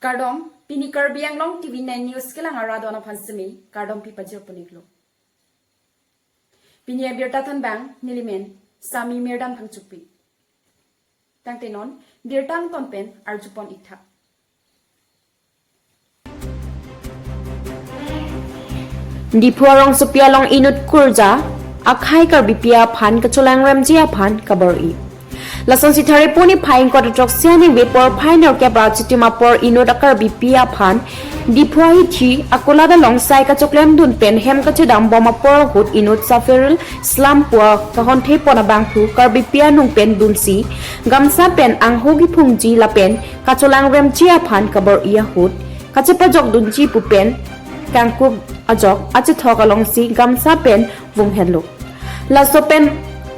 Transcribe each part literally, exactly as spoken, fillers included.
Kardom, pini Karbi Anglong T V nine News kelang arat aphan semi kardom pi pajir puniklo. Pini abirta thanbang nelimen Sami Mirdam Phangchokpi. Tangte non birta angton pen arjupon iktha. Diphu arongsopi along inut kurja akhei Karbipi aphan kacholangremji aphan kabor-i. Lasonsi Tharipuni phai ingkoi ra throksi arni ve porphai nerkep ra chitim apor inut a-Karbipi aphan Diphu ahithi akulat along sai kachoklemdun pen hem kachedambom apor ahut inut Safirul Islam pu kahonthepon abangphu Karbipi anung pen dunsi gamsa pen angho kiphungji lapen kacholangremji aphan kabor-i ahut kachepajokdunji pu pen kangkup ajok achethok alongsi gamsa pen vunghenlo. Laso pen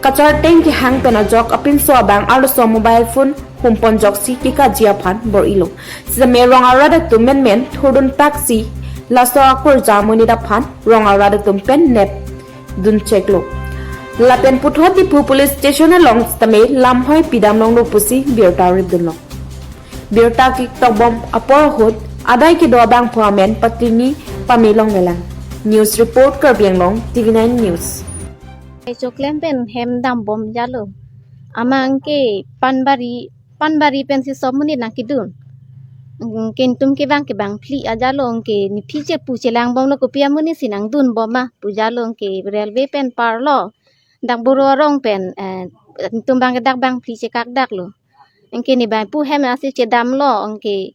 kacharteng kehang pen ajok apinso abang arloso mobile phone humponjoksi kekaji aphan bor-ilo. Sitame rong arat atum menmen thurdun paksi laso akurja amonit aphan rong arat atum pen nepduncheklo. Lapen puthot Diphu police station along sitame lamhoi pidam longlo pusi birta ripdunlo. Birta kiktokbom apor ahut adai kedo abangphu amen patini pame longlelang. News report, Karbi Anglong T V nine News. Choklem pen hem dambom jalo. Amat anke panbari, panbari pensi sob monit nangkedun. Anke netum kevang ke bangphli ajalo, anke nephi chepu chelangbomlo, kopi amonit si nangdunbom ma pu jalo, anke railway pen parlo. Dak Boro arong pen, eh, netum abangke dak bangphli chekakdaklo. Anke ne bangphu hem asi chedamlo, anke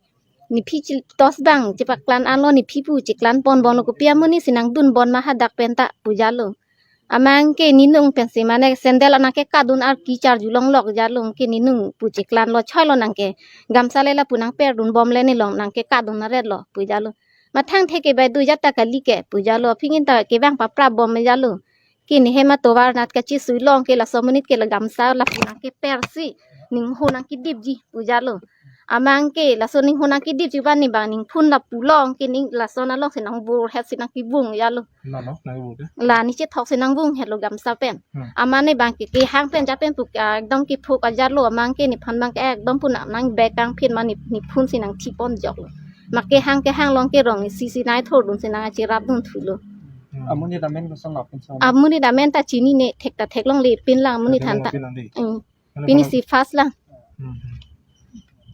nephi chi-, tost bang chepaklan anlo, nephi pu cheklanponbomlo, kopi amonit si nangdunbom ma hadak penta pu jalo. Amat anke nenung pensi mane sandal nangkekadun arki charjulonglok jalo, anke nenung pu cheklanlo, choilo nangke gamsa le lapu nangperdunbom le nelong nangkekadun aretlo pu jalo. Mathang theke bai dujata kali ke pu jalo, aphi ingta kevang paprapbom jalo. Ke ne hem atovar nat kachisuilong ke laso monit ke la gamsa lapu nangkepersi ningho nangkedipji pu jalo. Amat anke laso ningho nangkedipji abang ne bang ningphun lapu long ke ning lason alongsi nangvurhetsi nangkevung jalo. Nano, nangvur ke? La ne chethok si nangvunghetlo gamsa pen. Hmm. Amat ne bangke kehang pen japen pu, ah, ekdom kephuk ajalo, amat anke nephan bangke ekdom pu nang, nangbekangphit ma ne, nephun si nangthipon joklo. Ma kehang kehang along ke rong isi si nai thurdun si nangcherapdun thulo. Hmm. Amonit amen kosonlo, pinso? Amonit amen ta chinine, thek ta theklongle pinlang amonit aphan ta. Theklongle pinlang dei. Hmm. Nangli pini parok? Si first lang. Hmm, hmm.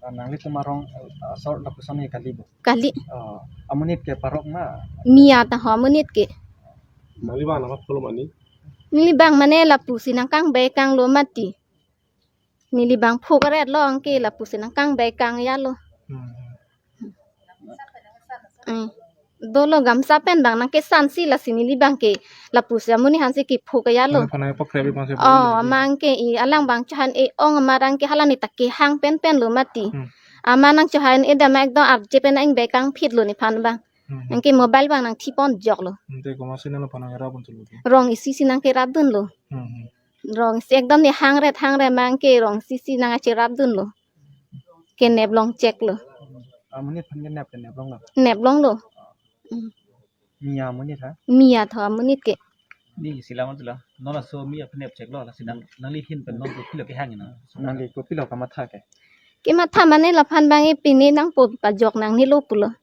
Ah, nanglitum arong, ah, asor lapuson ke kali bo? Kali. Ah, amonit ke parok ma? Miya ta ho amonit ke. Nangli bang nangpaphlo mane? Neli bang mane lapusi nangkangbekanglo mati. Neli bang phuk aretlo, anke lapusi nangkangbekang jalo. Hmm. Hmm. Dolo gamsa pen bang nangkesansi, lasi neli bangke lapusi amonit aphansi kephuk jalo. Mane aphan nangpakrep bangsi. Oh, bang amat anke i alang bang chohan-e-ong amat anke hala ne ta kehang penpenlo mati. Hmm. Amat nangchohan-edam ekdom arje pen nangkebekangphitlo nephan bang. Hmm. Anke mobile bang nangthipon joklo. Ante komatsi nangli aphan nangrapdun thulo? Rong isi si nangkerapdunlo. Hmm, hmm. Rong isi ekdom ne hangret hangret amat anke rong isi si nangcherapdunlo. Ke neplongcheklo. Amonit aphan ke nep ke neplonglo? Neplonglo. Hmm. Miya amonit ha? Miya tho amonit ke. Neli isi lang tulo. Non laso miya aphan nepcheklo, lasi nang, nangli ahin pen non kopilo kehang ina? Nangli kopilo kamatha ke? Kematha mane laphan bang e pine nangpo pajok nangnelo pulo.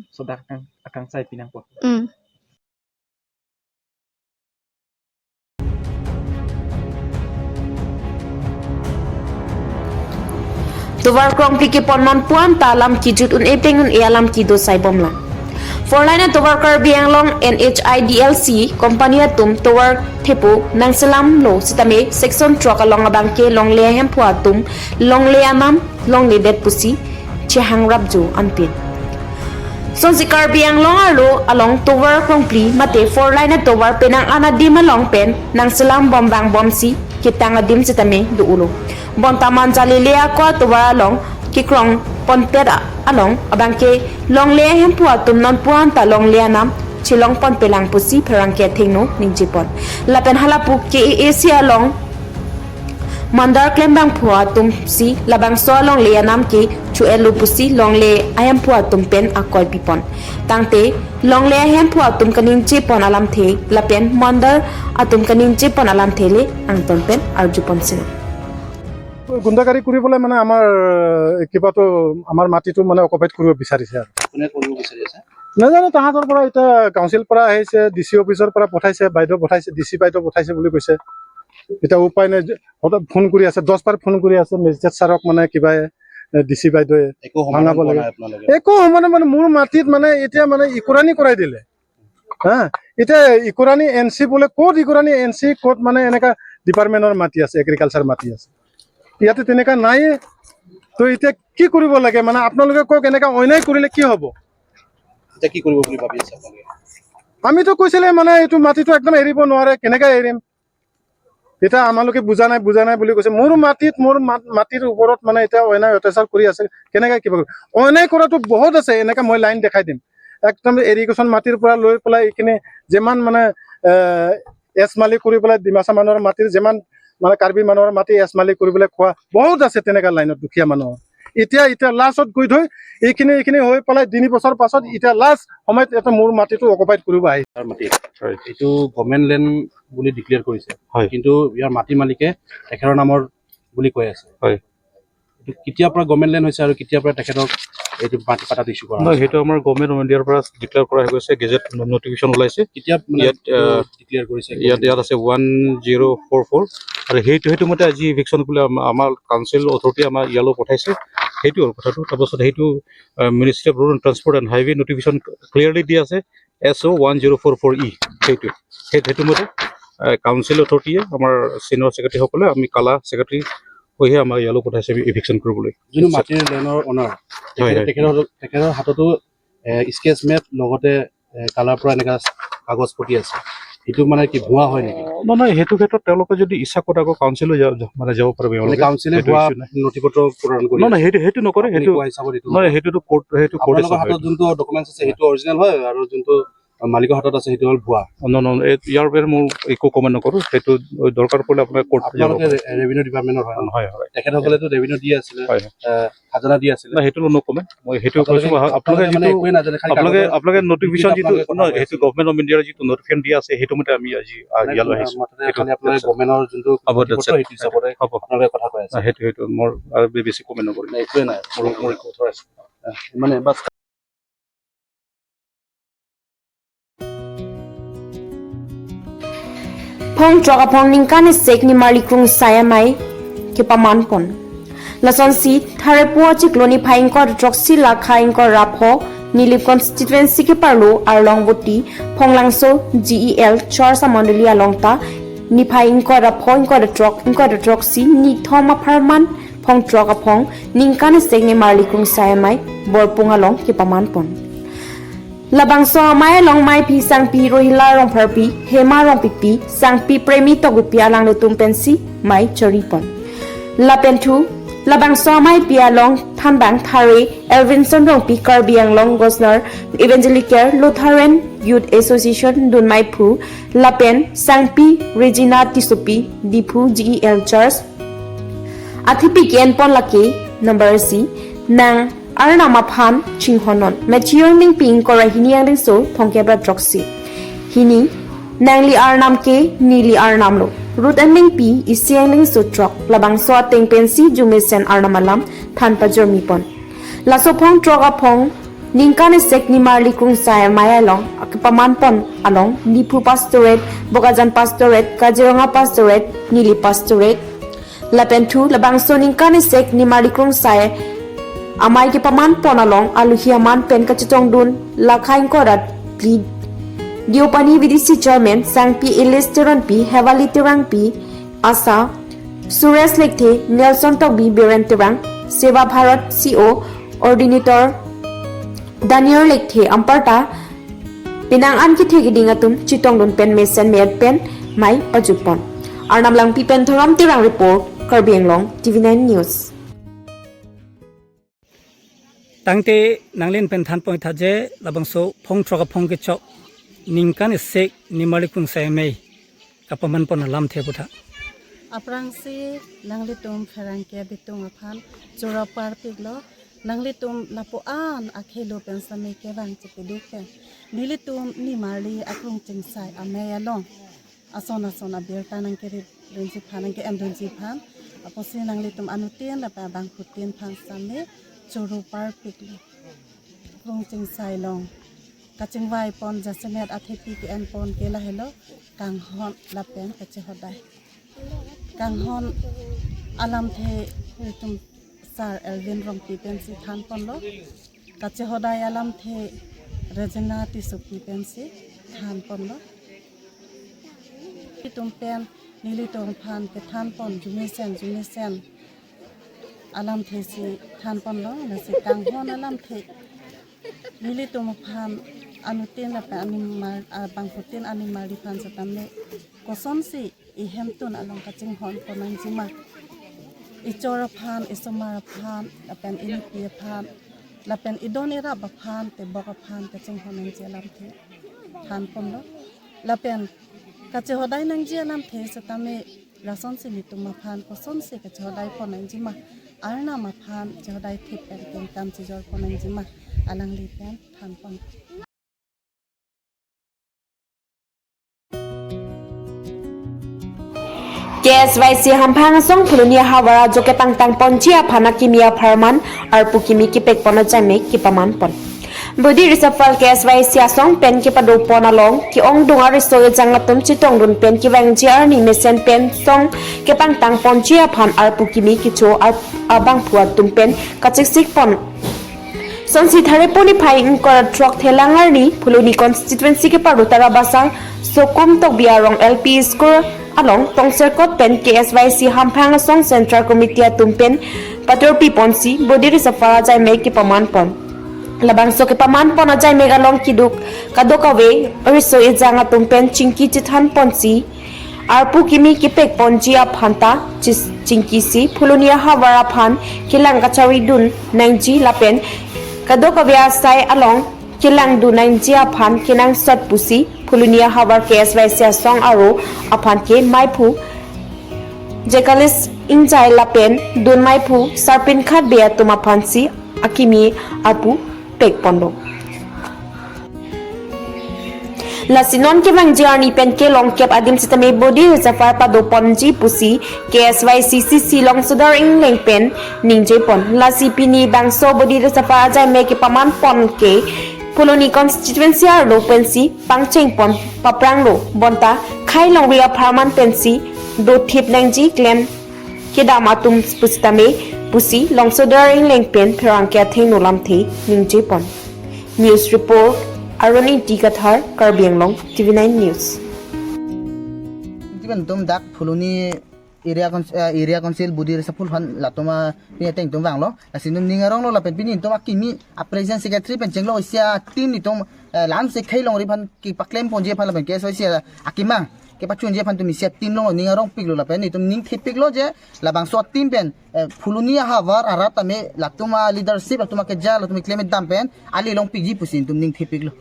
Sodak akang, akangsai pi nangpo. Hmm. Tovar krongpi kepon non pu anta alam kejut un-e peng un-e alam kedo saibomlang. Four lane atovar Karbi Anglong N H I D L C company atum tovar thepo nangselamlo sitame section throk along abangke longle ahemphu atum longle anam longledet pusi chehangrapjo anpin. Sonsi Karbi Anglong arlo along tovar krongpi mate four lane atovar penang an adim along pen nangselambom vangbomsi ketang adim sitame do-olo. Bonta Manja Lele ako atovar along kekrongponpet a-, along abangke longle ahemphu atum non pu anta longle anam chelongponpelang pusi pherangke athengno ningjepon. Lapen halapu K A A C along mandar klembangphu atumsi labangso alongle anam ke chu-etlo pusi longle ahemphu atum pen akoi pipon. Tangte longle ahemphu atum kaningjepon alamthe lapen mandar atum kaningjepon alamthe le angton pen arjupon sino. গুণ্ডাগাৰী কৰি পেলাই মানে আমাৰ কিবাটো, আমাৰ মাটিটো মানে অকুপাইড কৰিব বিচাৰিছে আৰু। কোনে কৰিব বিচাৰি আছে? নাজানো, তাহাঁতৰ পৰা এতিয়া কাউন্সিল পৰা আহিছে, ডি চি অফিচৰ পৰা পঠাইছে, বাইদেউ পঠাইছে, ডি চি বাইদেউ পঠাইছে বুলি কৈছে। এতিয়া উপায় নাই, হঠাৎ ফোন কৰি আছে, দহ বাৰ ফোন কৰি আছে মেজিষ্ট্ৰেট ছাৰক, মানে কিবা ডি চি বাইদেৱে একো সমাধান ভাঙাব পোৱা লাগে। নাই আপোনালোকে? একো সমাধান মানে মোৰ মাটিত মানে এতিয়া মানে ইকুৰানি কৰাই দিলে। হা, এতিয়া ইকুৰানি এন চি বোলে, ক'ত ইকুৰানি এন চি, ক'ত মানে এনেকা ডিপাৰ্টমেণ্টৰ মাটি আছে, এগ্ৰিকালচাৰ মাটি আছে, ইয়াতে তেনেকা নাই। তো এতিয়া কি কৰিব লাগে মানে, আপোনালোকে কওক, এনেকা অন্যায় কৰিলে কি হ'ব? এতিয়া কি কৰিব বুলি ভাবি আছে আপোনালোকে? আমিতো কৈছিলে মানে এইটো মাটিটো একদম এৰিব নোৱাৰে, কেনেকে এৰিম? এতিয়া আমালোকে বুজা নাই, বুজা নাই বুলি কৈছে। মোৰ মাটিত, মোৰ মাত- মাটিৰ ওপৰত মানে এতিয়া অন্যায় অত্যাচাৰ কৰি আছে, কেনেকে কিবা কৰিব? অন্যায় কৰাটো বহুত আছে, এনেকে মই লাইন দেখাই দিম। একদম এৰিগেশ্যন মাটিৰ পৰা লৈ পেলাই এইখিনি যিমান মানে এ, এছ মালিক কৰি পেলাই ডিমাচা মানুহৰ মাটিৰ যিমান মানে কাৰ্বি মানুহৰ মাটি এছ মালিক কৰি পেলাই খোৱা বহুত আছে তেনেকা লাইনত দুখীয়া মানুহ। এতিয়া এতিয়া লাষ্টত গৈ থৈ এইখিনি এইখিনি হৈ পেলাই তিনি বছৰ পাছত এতিয়া লাষ্ট সময়ত এটা মোৰ মাটিটো অকুপাইড কৰিব আহি তাৰ মাটি। হয়। এইটো গভৰ্ণমেণ্ট লেণ্ড বুলি ডিক্লেয়াৰ কৰিছে। হয়। কিন্তু ইয়াৰ মাটি মালিকে তেখেতৰ নামৰ বুলি কৈ আছে। হয়। এইটো কেতিয়াৰ পৰা গভৰ্ণমেণ্ট লেণ্ড হৈছে আৰু কেতিয়াৰ পৰা তেখেতক এইটো মাটি পাটাত ইছ্যু কৰা নহয়, হৈছে? সেইটো আমাৰ গভৰ্ণমেণ্ট অফ ইণ্ডিয়াৰ পৰা ডিক্লেয়াৰ কৰা হৈ গৈছে, গেজেট নটিফিকেশ্যন ওলাইছে। কেতিয়া মানে ইয়াত, এইটো আহ, ডিক্লেয়াৰ কৰিছে ইয়াত, ইয়াত গভৰ্ণমেণ্টে? আছে ওৱান জিৰ' ফ'ৰ ফ'ৰ। আৰু সেইটো, সেইটো মতে আজি ইভিকশ্যন বুলি আমা- আমাৰ কাউন্সিল অথৰিটি আমাৰ ইয়ালৈ পঠাইছে, সেইটো হ'ল কথাটো। তাৰপাছত সেইটো ministry of road and transport and highway notification clearly দি আছে, S O' one zero' four four E, সেইটো সেই- সেইটো মতে কাউন্সিল অথৰিটিয়ে আমাৰ ছিনিয়ৰ ছেক্ৰেটাৰীসকলে, আমি কালা ছেক্ৰেটাৰী, কৈহে আমাক ইয়ালৈ পঠাইছে ইভিকশ্যন কৰিবলৈ। যোনটো মাটিৰ লেণ্ডৰ অনাৰ, হয়, তেখেত- হয়। তেখেতৰ তেখেতৰ হাততো স্কেচ মেপ লগতে এ, কালাৰ পৰা এনেকা কাগজ পতি আছে, সেইটো মানে কি ভুৱা হয় নেকি? নহয়, নহয়, সেইটো ক্ষেত্ৰত তেওঁলোকে যদি ইচ্ছা কৰে আকৌ কাউন্সিলো যা- যা- মানে যাব পাৰিব মানে তেওঁলোকে। কাউন্সিলে সেইটো ভুৱা ইছ্যু নাই। নথি পত্ৰ প্ৰদান কৰি নহয়, নহয়, আছে। সেইটো সেইটো নকৰে। আপুনি সেইটো কোৱা হিচাপত এইটো নহয়, নহয়। সেইটোতো কোৰ্ট, সেইটো কোৰ্টে চাব। আপোনালোকৰ হাতত যোনটো ডকুমেণ্টছ আছে সেইটো অৰিজিনেল হয় আৰু যোনটো মালিকৰ হাতত আছে সেইটো হ'ল ভুৱা। ন- ন- ন- এই- ইয়াৰ ওপৰত মোৰ একো কমেণ্ট নকৰোঁ। সেইটো দৰকাৰ পৰিলে আপোনাৰ কোৰ্ট যাব আপোনালোকে পাৰে। ৰে- ৰেভিনিউ ডিপাৰ্টমেণ্টৰ হয় ন? হয়, হয়। তেখেতসকলেতো ৰেভিনিউ দি আছিলে, হয়, হয়। এ, খাজানা দি আছিলে। নাই, সেইটো নকমে। মই সেইটো আপোনালোকে- কৈছোঁ, আহ, আপোনালোকে আপোনালোকে মানে যিটো একোৱে নাজানে, খালি আপোনালোকে কাগজৰ আপোনালোকে নটিফিকেশ্যন যিটো আপোনালোকে কথা নহয়, কৈ সেইটো আছে। গভৰ্ণমেণ্ট অফ ইণ্ডিয়াৰ যিটো নটিফিকেশ্যন দি আছে, সেইটো মতে আমি আজি, আহ, মানে, ইয়ালৈ আহ, আহিছোঁ। মাতে সেইটো খালি আপোনালোকে আচ্ছা, গভৰ্ণমেণ্টৰ যোনটো হ'ব, নথি আচ্ছা, পত্ৰ সেইটো হিচাপতে হ'ব। আপোনালোকে কথা কৈ আছে। আহ, সেইটো সেইটো মোৰ আৰু বে- বেছি কমেণ্ট নকৰিম। নাই, একোৱে নাই। মোৰ মোৰ একো কথা আছে। আহ, মানে বাছ। Phong throk aphong ningkan isi nimarli krungsai amei kepaman pon. Lasonsi Tharepo achiklo niphai ingkoi ra throksi lakha ingkoi ra pho Nilip constituency keparlo Arlong Boti Phonglangso G E L Church amondoli along ta niphai ingkoi ra pho, ingkoi ra throk, ingkoi ra throksi, nithom apharman phong throk aphong ningkan isi nimarli krungsai amei Borpung along kepaman pon. Labangso amei along meiphi sangpi Rohila Rongpharpi, Hema Rongpipi, sangpi Premi Tokbipi alanglitum pensi mei chori pon. Lapen thu, labangso ameipi along thanbang Thare Elvinson Rongpi, Karbi Anglong Gosnar Evangelical Lutheran Youth Association dunmeiphu, lapen sangpi Regina Tissopi, Diphu G E L Church, athipi ke-en pon lake number isi, nang Arnam aphan chinghon non. Matthew angningpi ingkoi ra hini angdengso thomkep ra throksi. Hini, nangli Arnam ke, neli Arnam lo. Ruth angningpi isi angdengso throk. Labangso ateng pensi jumesen Arnam alam than pajormi pon. Laso phong throk aphong ningkan isi nimarli krungsai amei along kepaman pon along Diphu Pastorate, Bokajan Pastorate, Kaziranga Pastorate, Nilip Pastorate, lapen thu labangso ningkan isi nimarli krungsai amei kepaman pon along aluhi aman pen kachetongdun lakha ingkoi ra phli Deopani V D C Chairman sangpi Elis Teronpi, Hewali Terangpi, Asa, Suresh Lekthe, Nelson Tokbi, Biren Terang, Seva Bharat C O Coordinator Daniel Lekthe, amparta penang an kethe keding atum chetongdun pen mesen me-et pen mei pajut pon. Arnam Langpi pen Thorom Terang report, Karbi Anglong, T V nine News. Tangte nanglin pen than pon tha je labangso phong throk aphong kechok ningkan isi nimarli krungsai amei kapaman pon alamthe putha. Aphrangsi nanglitum pherangke bitung aphan choro parpiklo, nanglitum lapu-an akhelo pen sami kevang chepeduk pen nelitum nimarli akrung chingsai amei along ason ason abirta nangkeri dunji aphan, nangke-en dunji aphan, Apotsi nanglitum anuttin lapen abangphutin aphan sitame choro parpiklo. Krung Chingsai along kachingvai pon jasemet athepi ke-en pon ke lahelo kanghon lapen kachehodai. Kanghon alamthe itum Sar Elvin Rongpi pensi than ponlo. Kachehodai alamthe Regina Tissopi pensi than ponlo. Itum pen nelitum aphan kethan pon jumesen jumesen alamthe si than ponlo, lasi kanghon alamthe nelitum aphan anuttin lapen animar, abangphutin animari aphan sitame kosonsi ihemtun along kachinghon pon nangjima. Ichor aphan, isomar aphan, lapen inipi aphan, lapen idon irap aphan, tebok aphan kachinghon nangji alamthe than ponlo. Lapen kachehodai nangji alamthe sitame lasonsi nelitum aphan kosonsi kachehodai pon nangjima, Arnam aphan chehodai thip pen kengkam chejor pon nangjima, alangli pen than pon. K S Y C Hamphang asong Phuloni ahavar ajo kepangtang ponji aphan akimi apharman arpu kimi kepek pon ajaimek kepaman pon. Bodi Reshuffle K S Y C asong pen kepado pon along ke-ongdung ariso ejang atum chetongdun pen kevangji arni mesen pen song kepangtang ponji aphan arpu kimi kecho ar-, abangphu atum pen kacheksik pon. Sonsi Tharepon niphai ingkoi ra throk thelang arni Phuloni constituency kepado Tarabasa Sokum Tokbi arong L P school along tongserkot pen K S Y C Hamphang asong Central Committee atum pen patorpi ponsi Bodi Reshuffle ajaimek kepaman pon. Labangso kepaman pon ajaimek along keduk kadokave ariso ejang atum pen chingki chethan ponsi arpu kimi kepek ponji aphan ta chis-, chingkisi Phuloni ahavar aphan kelang kacharidun nangji lapen kadokave asai along kelangdun nangji aphan kenangsot pusi Phuloni ahavar K S Y C asong aro aphan ke maiphu Jekalis Ingjai lapen dun maiphu Sarpin Khatbe atum aphansi akimi arpu pek ponlo. Lasi non kevangji arni pen kelong kep adim sitame Bodi Reshuffle pado ponji pusi K S Y C C C Longsodar Engleng pen ningje pon. Lasi pini bangso Bodi Reshuffle ajaimek kepaman pon ke Phuloni constituency arlo pensi pangcheng pon papranglo, bonta khei longri apharman pensi dothip nangji klem kedam atum pusitame pusi Longsodar Engleng pen pherangke athengno lamthe ningje pon. News report, Arun Ingti Kathar, Karbi Anglong, T V nine News. Tiban tum dak Phuloni area Council, eh, area Council Bodi Reshuffle aphan latum apini ateng tum vanglo. Lasi nelitum ning aronglo lapen pini nelitum akimi a president secretary pen chenglo isi a team nelitum, eh, lamsi khei longri aphan kepaklem ponji aphan lapen K S Y C akemang kepachunji aphan nelitum isi a team longlo, ning arongpiklo lapen nelitum ning thepiklo je labangso a team pen, eh, Phuloni ahavar arat tame latum a leadership, latum akeja, latum keklem dam pen ale longpikji pusi nelitum ning thepiklo.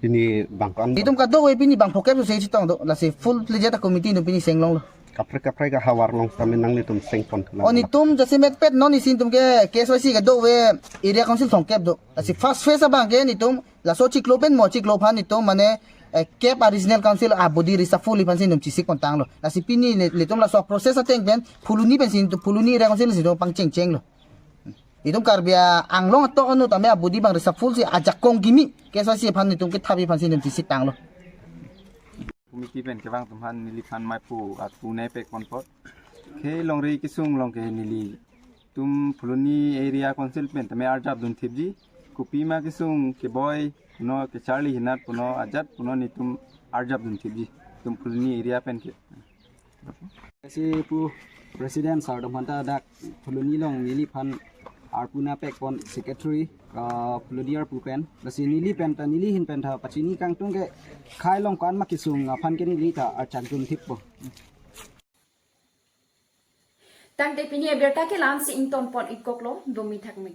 Pini bangphan. Nelitum kadokave pini bangpho kep so sei chetong do, lasi full fledged a committee nelitum pini seng longlo. Kaprek kaprek ahavar along tame nanglitum seng pon. O nelitum jasemet pet non isi nelitum ke K S Y C kadokave area council thomkep do. Lasi first phase abang ke nelitum laso chiklo pen mo chiklo aphan nelitum mane, eh, kep a regional council a Bodi Reshuffle aphansi nelitum chesik pon tanglo. Lasi pini le-, nelitum laso process ateng pen Phuloni pensi nelitum Phuloni area council si nelitum pangcheng chenglo. Nelitum Karbi Anglong atok anu tame a Bodi abang Reshuffle si ajakong kimi K S Y C aphan nelitum kethap aphansi nelitum chesik tanglo. Committee pen kevang atum aphan neliphan maiphu arpu nangpek pon apot. Khei longri kesung along ke nelitum Phuloni area council pen tame arjap dun thipji. Kopima kesung keboi puno kecharli hinat puno ajat puno nelitum arjap dun thipji. Nelitum Phuloni area pen ke. Lasi pu president sir atum aphanta dak Phuloni along neliphan arpu nangpek pon secretary, ah, Phuloni arpu pen. Lasi neli pen ta neli ahin pen ta pachini kangtung ke khei along ko-an ma kesung aphan ke neli ta archak dun thippo. Tangte pini abirta ke la-ansi ington pon-ik koklo, domi thakmi.